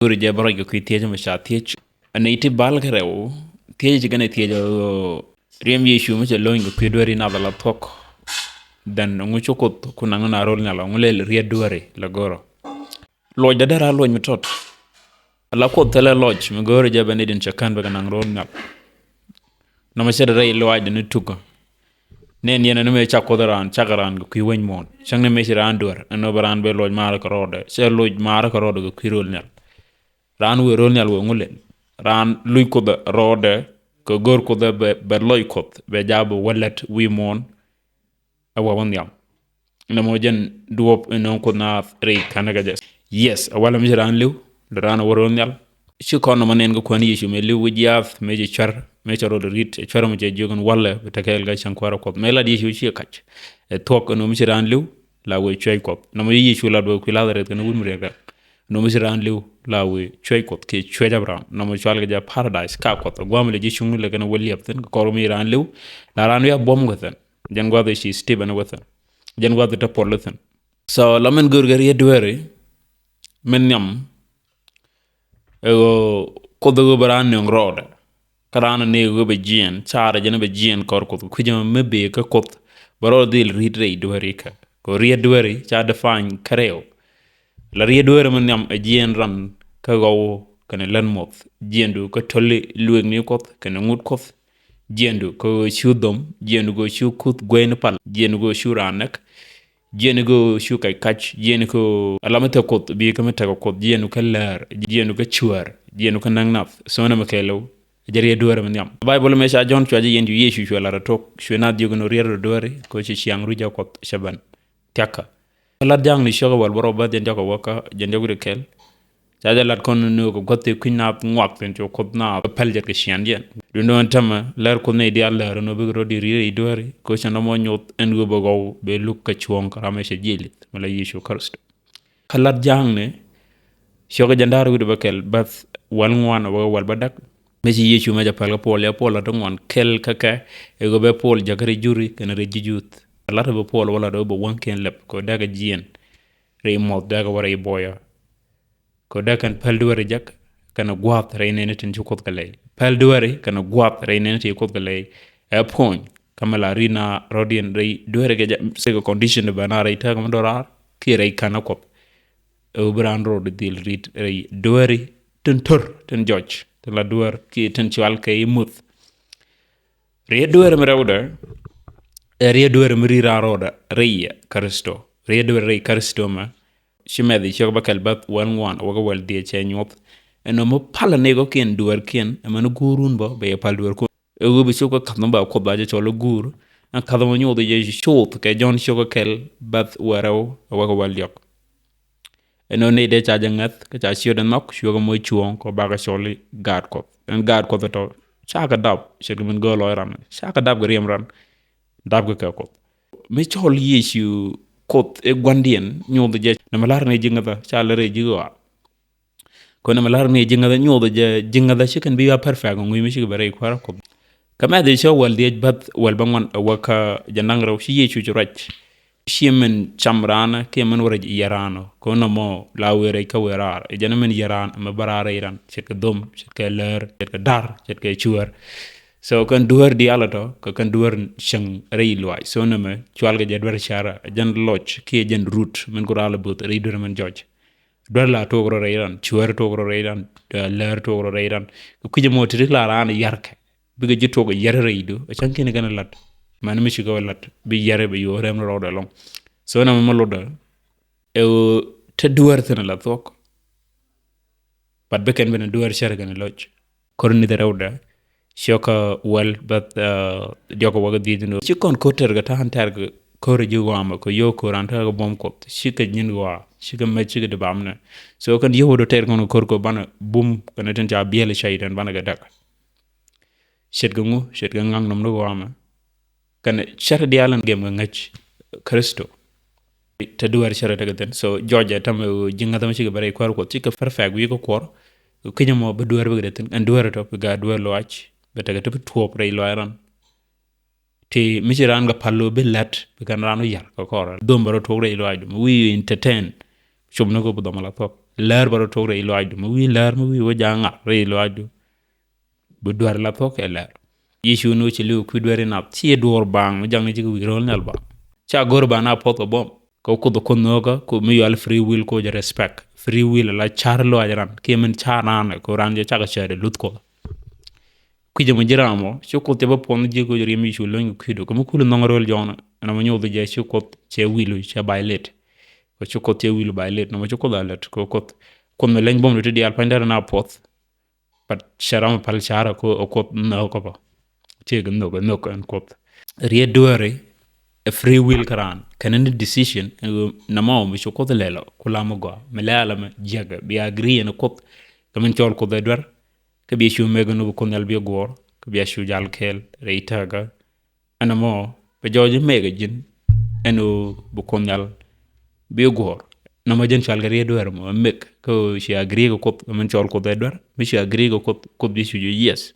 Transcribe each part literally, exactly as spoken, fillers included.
Go̱o̱ri jɛ bä ruac kɛ kui̱ thiec mi ca thiec. Ɛn nɛy ti bal kɛ rɛw, thiec ci kɛn ɛ thiec ɣöö riɛm Yecu mi cɛ lo̱ny kɛ kui̱ dueeri nath ala thuɔ̱k. Then ɛŋu cu Kuoth ku naŋ ni na ro̱l nhial, ɛŋu lɛ riet dueeri lɛ go̱o̱rä. Lɔcdä dee raan luɔc mi tɔt. Ala Kuoth thilɛ lɔc mi go̱o̱ri jɛ bɛ nɛy tin cɛ kän bɛ kɛ naŋ ro̱l nhial. Nɔmɔ cɛ rɛy lɔaacdɛ ni tukä. Nɛn yɛn ni mëë cak Kuoth raan, cak raan kɛ kui̱ wec muɔ̱ɔ̱n. Cäŋ ni mëë ci raan duer, ɛn ɣöö bɛ raan bɛ lɔc maarä kɛ rɔɔdɛ. Cɛ lɔc maarä kɛ rɔɔdɛ kɛ kui̱ ro̱l nhial. Raan wëë ro̱l nhial wëë ŋu lɛl. Raan luc Kuoth rɔɔdɛ, kɛ go̱r Kuoth bɛ, bɛ lɔc Kuoth, bɛ jaak bɛ wä lät wi̱i̱ muɔ̱ɔ̱n. Ɛ wä wä nhiam. Nɔmɔ jɛn duɔ̱ɔ̱p in nööŋ Kuoth naath rɛy ka̱n kɛ jɛ. Yes, ɛ walɛ mi ci raan li̱w, lɛ raan ɛ wä ro̱l nhial. Ci kɔn nɔmɔ nɛn kɛ Kuäär ni Yecu mëë li̱w wi̱c yath, mëë ci cuɛr, mëë cɛ rɔɔdɛ ri̱t, ɛ cuɛr mɔ cɛ jiök ɛn walɛ, bɛ te kɛɛl kɛ cäŋ kuäärä Kuɔth. Mëë lat Yecu ci kɛ kac. Ɛ thuɔ̱k ɛn ɣöö mi ci raan li̱w, la wëë cuec Kuɔth. Nɔmɔ ci Yecu lat wëë kui̱ Ladhareth kɛnɛ wut mi riɛk rɛk. Nɔmɔ ci raan li̱w, la wëë cuec Kuɔth, kiɛ cuec Abraham. Nɔmɔ cual kɛ jɛ paradise, ka Kuɔth. Ɛ gua̱a̱m lɛ ji̱ cuŋni lɛ kɛnɛ wä liɛp thi̱n, kɛ kɔr mi raan li̱w, la raan wi̱i̱ a buɔ̱m kɛ thi̱n. Jɛn gua̱th ɛ ci Stephen wä thi̱n. Jɛn gua̱th ɛ te Puɔl wä thi̱n. So, la min go̱o̱r kɛ riet dueeri, min nhiam, ɛ ɣöö Kuoth ɛ ɣöö bɛ raan nööŋ rɔɔdɛ. Kä raan ni ɣöö bɛ jiɛɛn, carɛ jɛn bɛ jiɛɛn kɔr Kuoth. Kui̱c ɛmɛ mi bëë kä Kuoth, bɛ rɔɔdɛ dhil ri̱t rɛy dueeri kä. Kɛ riet dueeri, ca define kä rɛw. La riet dueeri mi nhiam ɛ jiɛɛn ran kä ɣɔw kɛnɛ lät muɔth. Jiɛɛndu kä to̱li lueekni Kuɔth, kɛnɛ ŋut Kuɔth. Jiɛɛndu kä ɣöö cu dhom, jiɛɛndu kä ɣöö cu kuth gueyni pal, jiɛɛndu kä ɣöö cu raan näk. Jiɛɛndu kä ɣöö cu kac kac, jiɛɛndu kä ɣöö ala mi thek Kuoth, bi kä mi tekɛ Kuoth, jiɛɛndu kä läär, jiɛɛndu kä cuäär, jiɛɛndu kä näk nath. So nɛmɛ kɛɛliw, jɛ riet dueeri mi nhiam. Baibol mëë ca Jɔ̱ɔ̱n cua jɛ yɛn cu Yecu cua lat ɛ tok, cua naath jiök ɛn ɣöö riet rɔ dueeri, kɛ ɣöö ci ciaŋ ruec ɛ Kuɔth cɛ ben thia̱kä. Kä Lat Jaakni ciökä wäl bärɔw bäth, jɛn diɔ̱k kɛ wäkä, jɛn diɔ̱k wi̱cdɛ kɛl. Ca jɛ lat kɔn ni ɣöö kɛ gua̱th tëë kui̱ny naath ŋuak thi̱n cu Kuoth naath päl jɛt kɛ ciaaŋdiɛn. Duundɛ ɣän täämɛ, lär Kuoth nɛy diaal lär ɛn ɣöö bikɛ rɔ̱ di ri̱t rɛy dueeri, kɛ ɣöö cɛ nɔmɔ nyoth ɛn ɣöö bɛ gɔw bɛ luk kɛ cuɔ̱ɔ̱ŋ kɛ ram ëë cɛ jiɛc li̱th, mi la Yecu Kritho. Kä Lat Jaakni ciökä jɛn da̱ŋ rɛw wi̱cdɛ bäkɛl, bäth wäl ŋuan ɛ wäkɛ wäl bädäk. Mëë ci Yecu mɛ jɛ päl kä Puɔl, ɛ Puɔl lat ti ŋuan kɛl kä kɛ, ɛ ɣöö bɛ Puɔl jäkä rɛy juri kɛnɛ rɛy ji̱ Juudh. Lat bɛ Puɔl wä lat ɣöö bɛ wäŋkiɛn lɛp, kɛ ɣöö dee kɛ jiɛɛn rɛy muɔth, dee kɛ wä rɛy buɔyä. Kɛ ɣöö dee kɛn päl dueeri jek kɛnɛ gua̱a̱th rɛy nɛɛni tin ci Kuoth kɛ lɛy. Päl dueeri kɛnɛ gua̱a̱th rɛy nɛɛni tin ci Kuoth kɛ lɛy. Ɛ puɔ̱ny, kä mi la ri̱t naath rɔ̱diɛn rɛy dueeri kɛ jɛ, tekɛ condition ti bɛ naath rɛy tääk mi do̱raar, kiɛ rɛy känä Kuɔth. Ɛ ɣöö bi raan rɔɔdɛ dhil ri̱t rɛy dueeri tin to̱r, tin jɔc, tin la dueer, kiɛ tin cual kɛ i̱ muth. Riet dueeri mi rɛwdɛ, ɛ riet dueeri mi ri̱t raan rɔɔdɛ rɛy Kritho. Riet dueeri rɛy Kritho mɛ, ci Mɛthiw ciökä bäkɛl bäth wäl ŋuan wäkɛ wäl dhieec cɛ nyuɔth. Ɛn nɔmɔ palä ni kɔ̱kiɛn dueerkiɛn, ɛmɛn guurun bä, bɛ yɛ pal dueerkun. Ɛ ɣöö bi cop kä ka̱th mi ba Kuoth ba jɛ cɔl i̱ guur. Ɛn ka̱th mi nyoth jɛ coth kɛ Jɔ̱ɔ̱n ciökä kɛl bäth wäl rɛw wäkɛ wäl diɔ̱k. Ɛn ɣöö nɛy dee ca jɛ ŋäth, kä ca ciötdɛ nhɔk, cuɛ kɛ moc cuɔ̱ɔ̱ŋ, kɛ ɣöö bakɛ cɔl i̱ gaat Kuɔth. Ɛn gaat Kuɔth ɛ tɔ, /ca kɛ dap, ce̱tkɛ min gɔ̱r lɔc ran, /ca kɛ dap kɛ riɛm ran, dapkɛ kɛ Kuoth. Mi cɔl Yecu Kuoth i̱ gua̱ndiɛn, nyoth jɛ, nɛmɛ la̱r ni ji̱ ŋäthä, /ca lär i̱ ji̱ ɣɔaa. Kɛ ɣöö nɛmɛ la̱r ni ji̱ ŋäthä, nyoth jɛ ji̱ ŋäthä, /ci kɛn bi a perfect, ŋui̱ mi /cikɛ ben rɛy kuäärä Kuɔth. Kä Mɛthiw ciökä wäl dhieec bäth wäl bäŋuan, ɛ wäkɛ jɛ naŋ rɛw, ci Yecu cu ruac. Cie min cam raan kiɛ min wä rɛc yɛ raan ɔ, kɛ ɣöö nɔmɔ la wëë rɛc kä wëë raar. Ɛ jɛn min yɛ raan, mi bä raar rɛy ran, ce̱tkɛ dhom, ce̱tkɛ lär, ce̱tkɛ da̱r, ce̱tkɛ cuäär. So kɛn dueer diaal ɛ tɔ, kɛ kɛn dueer cieŋ rɛy lɔaac. So nɛmɛ cual kɛ jɛ dueer cärä, ɛ jɛn lɔc kiɛ jɛn rut min ku raal ɛ bo̱th rɛy dueer min jɔc. Dueer la tuɔɔk rɔ rɛy ran, cuäär tuɔɔk rɔ rɛy ran, lär tuɔɔk rɔ rɛy ran. Kɛ kui̱c ɛmɔ ti̱ti̱ la raan yar kɛ, bikɛ ji̱ tuɔɔk yar rɛydu, ɛ cäŋ kiɛn kɛn lat. Mɛn mi cikɛ wä lat, bi yar bɛ yuɔr rɛm rɔɔdɛ ɛlɔ̱ŋ. So nɛmɛ mi lotdä, ɛ ɣöö te dueer thi̱n ala thuɔ̱k. But bi kɛn ben dueer cär kɛnɛ lɔc. Korinth rɛwdɛ, ciökä wäl bäth, eh, diɔ̱k wäkɛ dhieec ni. Ci kɔn ko̱r tɛr kɛ ta̱a̱n tɛr kɛ ko̱r ji̱ ɣɔaa mɛ, kɛ yio̱w ko̱r an tɛr kɛ buɔ̱m Kuɔth, /cikɛ nyin ɣɔaa, /cikɛ mec, /cikɛ di bamnɛ. So kɛn yio̱w dɔ tɛr kɔn ko̱r kɛ banɛ bum kɛnɛ tin ca biɛl cäytan banɛ kɛ däk. Ce̱tkɛ ŋu, ce̱tkɛ ŋa̱knɔm ni ɣɔaa mɛ. Kɛnɛ cär diaal in gɛm kɛ ŋäc Kritho. Te dueer cär tekɛ thi̱n. So jɔcɛ täämɛ ɣöö ji̱ ŋäthä mi /cikɛ ben rɛy kuäärä Kuɔth, /cikɛ perfect wi̱i̱ kä kuɔr. Kui̱c ɛmɔ bi dueer bikɛ dee thi̱n. Ɛn dueer tɔ bi gaat dueer lɔaac. Bi tekɛ ti bi tuɔɔp rɛy lɔaac ran. Ti mi ci raan kɛ pal ɣöö bi la̱t, bi kɛn raan wä yar kɛ kɔr. Dhom bɛ rɔ tuɔɔk rɛy lɔaac, mi wi̱i̱ entertain. Cop ni kɛ bi dhom ala thuɔ̱k. lär bä rɔ tok rɛy lɔaacdu, mi wi̱i̱ lär, mi wi̱i̱ wä ja̱ ŋa̱r rɛy lɔaacdu. Bi duer la thuɔ̱k kɛ lär. Yecu ni wä ci li̱w kui̱ duer inap, ci duɔɔr baaŋ mi jakni ci kɛ wi̱i̱ ro̱l nhial baaŋ. Ca go̱r ba na puɔth kɛ buɔ̱m. Kɛ Kuoth, Kuoth nhökä, kɛ mi yual free will, kɛ jɛ respect. Free will la car lɔaac ran, kiɛ min car ran, kɛ ran jɛ cakɛ cäätdɛ luth Kuɔth. Kui̱c ɛmɔ ji̱ ram ɔ, ci Kuoth cɛ bä puɔnh ji̱ kɛ jɛ riɛm Yecu lo̱ny kɛ kui̱du. Kɛ mi kul nhɔŋ rööl Jɔ̱ɔ̱n, ɛn ɛmɔ nyoth jɛ ci Kuoth cɛ will cɛ violate. Kɛ ci Kuoth cɛ will violate, nɔmɔ ci Kuoth a lät, kɛ Kuoth. Kuoth mi leny buɔ̱mdu ti diaal pa̱ny derɛ na puɔth. But cɛ ram pal carɛ ko ɛ Kuoth nhök kä bä. Tiek nhök, nhök ɛn Kuoth. Riet dueeri ɛ free will kä raan. Kɛn ni decision, ɛ, nɔmɔ mi cu Kuoth lɛl ɔ, ku lam ɔ gɔaa. Mi lɛl ɔ mi jiäkɛ, bi agree ɛn Kuoth. Kɛ min cɔl Kuoth ɛ duer. Kä bi cu mek ɛn bi Kuoth Nhial bi guɔ̱ɔ̱r. Kä bi cu jal kɛɛl, rɛy tëkä. Ɛn ɛmɔ, bɛ jɔɔc mek ɛ ji̱n, ɛn ɣöö bi Kuoth Nhial bi guɔ̱ɔ̱r. Nɔmɔ jɛn cual kɛ riet dueer ɛmɔ, ɛ mek, kä ɣöö ci agree kɛ Kuoth, min cɔl Kuoth ɛ duer, mi ci agree kɛ Kuoth, Kuoth bi cu jiök yes.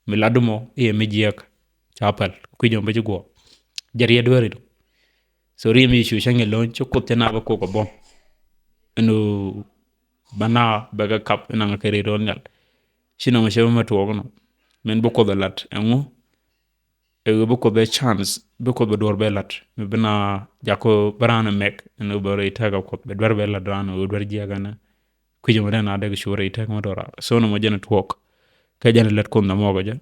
Mi lat ɛmɔ, i̱ ɛ mi jiäk, ca päl, kui̱c ɛmɔ bä ci guɔ̱ɔ̱r. Jɛ riet dueer idu. So riɛm Yecu cä ŋi̱ lo̱ny, ci Kuoth cä na bä kok ɛ buɔ̱m. Ɛn ɣöö bä na bɛ kɛ kap, ɛn naŋ kɛ riet dueer nhial. Ci nɔmɔ cɛ bä mɛ tuɔɔk ɛnɔ. Min bi Kuoth ɛ lat, ɛŋu? Ɛ ɣöö bi Kuoth bɛ chance, bi Kuoth bɛ duɔr bɛ lat. Mi bi na jakɔ bi raan ɛ mɛk, ɛn ɣöö bɛ rɛy tëkä Kuoth, bɛ duer bɛ lat raan, ɣöö duer jiäk ɛn. Kui̱c ɛmɔ dee na dee kɛ cu rɛy tëkä mɔ duɔr raan. So nɔmɔ jɛn ɛ tuɔɔk. Kɛ jɛn ɛ lät Kuoth nɔmɔ kɛ jɛ.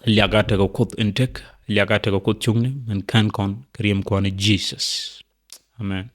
Liak a tekɛ Kuoth in tek, liak a tekɛ Kuoth cuŋni, min kän kɔn, kɛ riɛm Kua̱r ni Jesus. Amen.